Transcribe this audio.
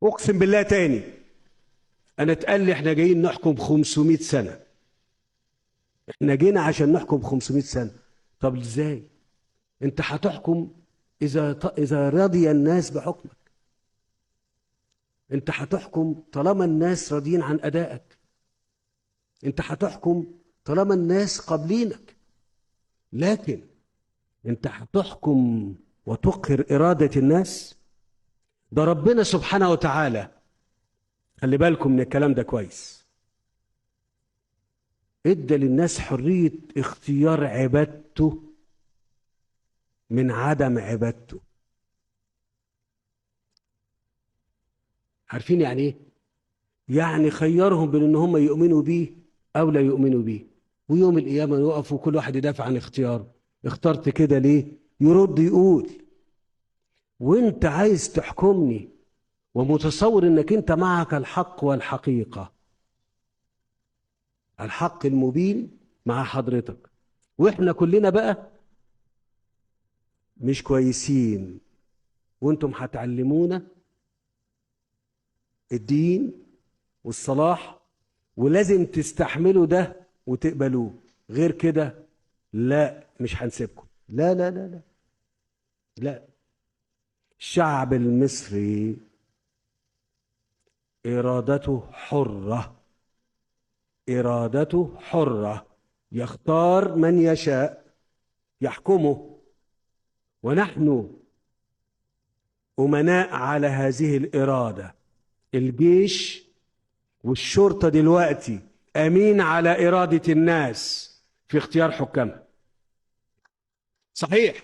اقسم بالله تاني، انا اتقال لي احنا جايين نحكم 500 سنة، احنا جينا عشان نحكم 500 سنة. طب ازاي؟ انت هتحكم اذا رضي الناس بحكمك. انت هتحكم طالما الناس راضيين عن ادائك. انت هتحكم طالما الناس قابلينك. لكن انت هتحكم وتقهر إرادة الناس؟ ده ربنا سبحانه وتعالى، خلي بالكم من الكلام ده كويس، ادى للناس حرية اختيار عبادته من عدم عبادته. عارفين يعني ايه؟ يعني خيرهم بين ان هم يؤمنوا بيه او لا يؤمنوا بيه، ويوم القيامة يقفوا كل واحد يدافع عن اختياره. اخترت كده ليه؟ يرد يقول وانت عايز تحكمني ومتصور انك انت معك الحق والحقيقة، الحق المبين مع حضرتك، واحنا كلنا بقى مش كويسين، وانتم هتعلمونا الدين والصلاح ولازم تستحملوا ده وتقبلوه، غير كده لا مش هنسيبكم. لا لا لا لا لا. الشعب المصري إرادته حرة، إرادته حرة، يختار من يشاء يحكمه، ونحن أمناء على هذه الإرادة. الجيش والشرطة دلوقتي أمين على إرادة الناس في اختيار حكامها. صحيح.